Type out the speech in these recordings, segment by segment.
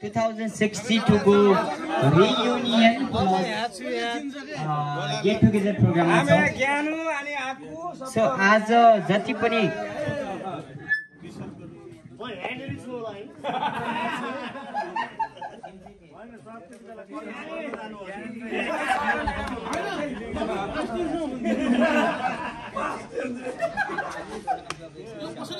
2062 को reunion get together programme छ। So आज जति पनि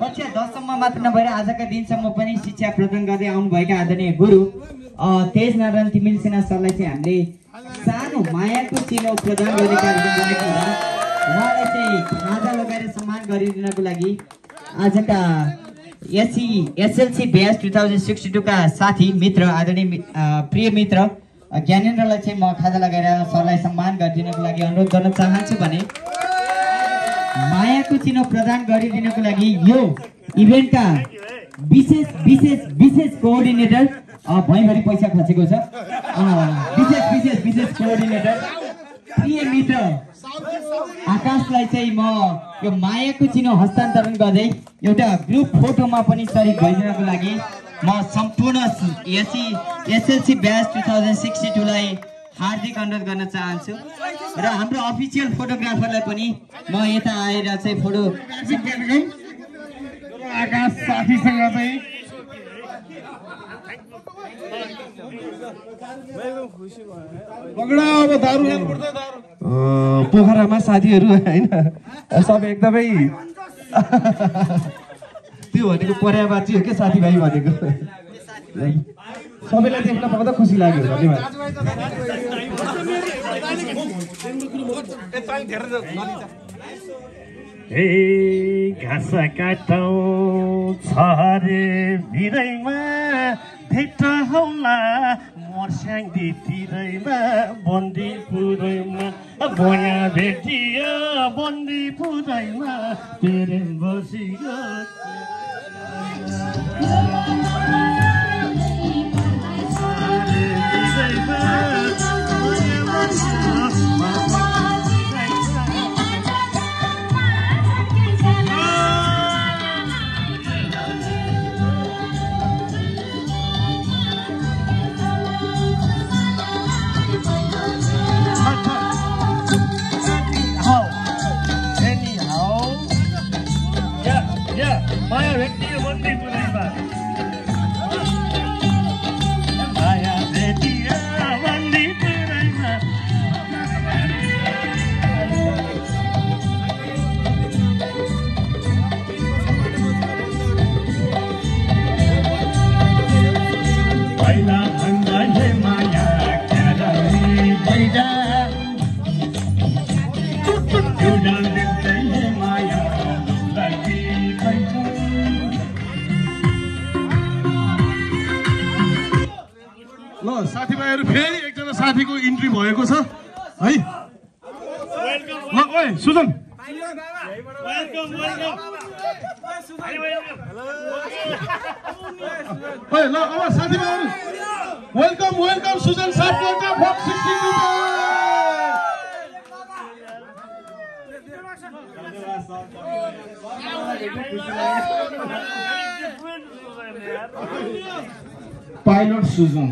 कक्षा 10 सम्म मात्र नभएर आजका दिनसम्म पनि शिक्षा प्रदान गर्दै आउनुभएका आदरणीय गुरु तेज नारायण तिमिल सेना सरलाई चाहिँ हामीले सानो मायाको चिनो प्रदान गर्ने कार्यक्रम गरेको हुँदा उहाँलाई चाहिँ खाजा लगाएर सम्मान गरिदिनको लागि आजका एसएलसी ब्याच 2062 का साथी मित्र आदरणीय प्रिय मित्र ज्ञानेन्द्रलाई चाहिँ म खाजा लगाएर सरलाई सम्मान गरिदिनको लागि अनुरोध गर्न चाहन्छु भने मायाको चिनो प्रदान गरिदिनको लागि यो इभेन्टका विशेष कोअर्डिनेटर भैँभरि पैसा खसेको छ विशेष कोअर्डिनेटर प्रिय मित्र आकाशलाई चाहिँ म यो मायाको चिनो हस्तान्तरण गर्दै एउटा ग्रुप फोटोमा पनि सरिक भइदिनको लागि म सम्पूर्ण एसएलसी ब्याच 2062 लाई हार्दिक अनुरोध गर्न चाहन्छु र हाम्रो अफिसियल फोटोग्राफरलाई पनि म यता आएर चाहिँ फोटो आकाश साथीसँग चाहिँ पोखरामा साथीहरू होइन सब एकदमै त्यो भनेको पर्यावाची हो क्या साथीभाइ भनेको सबैलाई देख्न पाउँदा खुसी लाग्यो। धन्यवाद। हे घाँस काटौँ छरे भिरैमा भेट हौला मर्स्याङ्दी तिरैमा बन्दी पुरैमा भया भेटियो बन्दी पुरैमा प्रेम बसियो माया भेटियो बन्दी पुरैमा माया भेटियो बन्दी पुरैमा पहिला भन्दा हे माया क्यारी बैजा ल साथीभाइहरू फेरि एकजना साथीको इन्ट्री भएको छ है। ल ओए सुजन ओए ल अब साथीभाइहरू वेलकम सुजन सापकोटा फक 62 पाइलट सुजन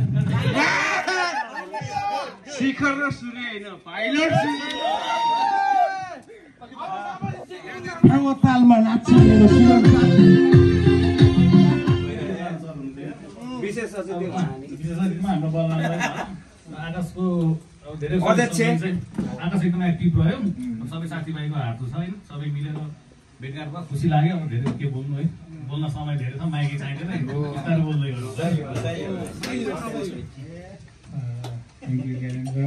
शिखर र सूर्य हैन पाइलट सुजन तालमा नाचिरहेको सुजन विशेष अतिथिमा हाम्रो बलनालाई आकाशको धेरै अध्यक्ष आकाश एकदम एक्टिभ रह्यो। सबै साथीभाइको हात छ हैन सबै मिलेर भेटघाट भयो खुसी लाग्यो। अब धेरै के बोल्नु है बोल्न समय धेरै छ माइकी चाहिँदैन बिस्तारै बोल्दै गर्नु। थ्याङ्क यू ज्ञानेन्द्र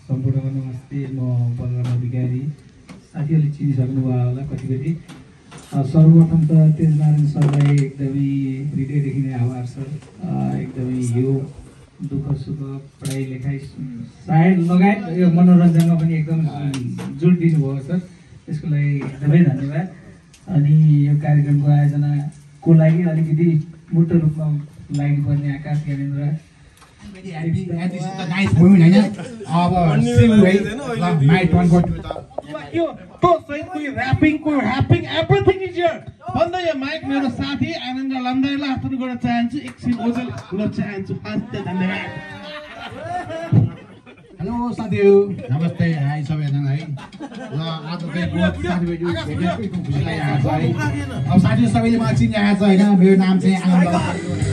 सम्पूर्णमा नमस्ते। म बलराम अधिकारी साथीहरूले चिनिसक्नुभयो होला कतिकति। सर्वप्रथम त तेजनारायण सरलाई एकदमै हृदयदेखि नै आभार सर। एकदमै यो दुःख सुख पढाइ लेखाइ सायद लगायत यो मनोरञ्जनमा पनि एकदम जोड दिनुभयो सर, त्यसको लागि एकदमै धन्यवाद। अनि यो कार्यक्रमको आयोजनाको लागि अलिकति मुटु रूपमा लाग्नुपर्ने आकाश Gyanendra This is the nice woman, I know. Our silhouette, my 1 got यो तो सहित कोही ऱ्यापिङ कोही ह्यापिङ एभ्रिथिङ इज हियर भन्दै यो माइक मेरो साथी आनन्द लम्दाईलाई आफ्नो गर्न चाहन्छु एकछिन ओझेल हुन चाहन्छु धन्यवाद हेलो साथीहरू नमस्ते हाई सबैजना है ल आज चाहिँ बहुत साथीभाइ भेटेको खुसी लागिरहेको छ है अब साथीहरू सबैले मलाई चिनिरहेको छ होइन मेरो नाम चाहिँ आनन्द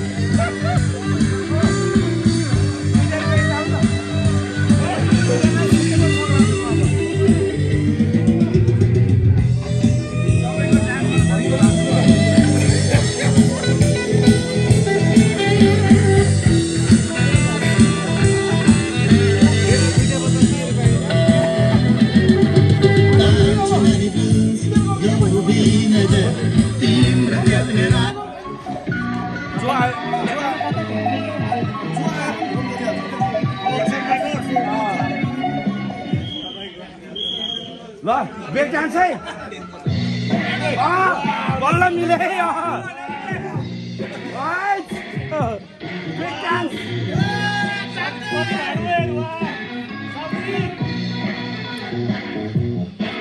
ल ब्रेक डान्स है बल्ल मिले ब्रेक डान्स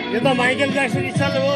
यो त माइकल ज्याक्सन स्टाइल हो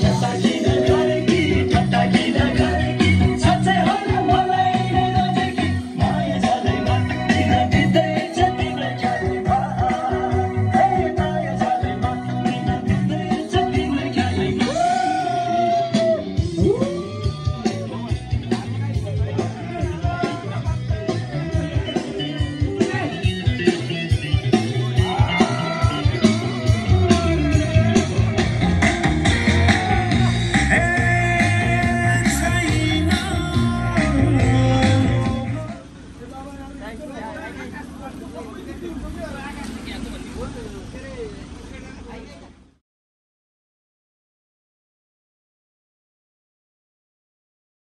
Just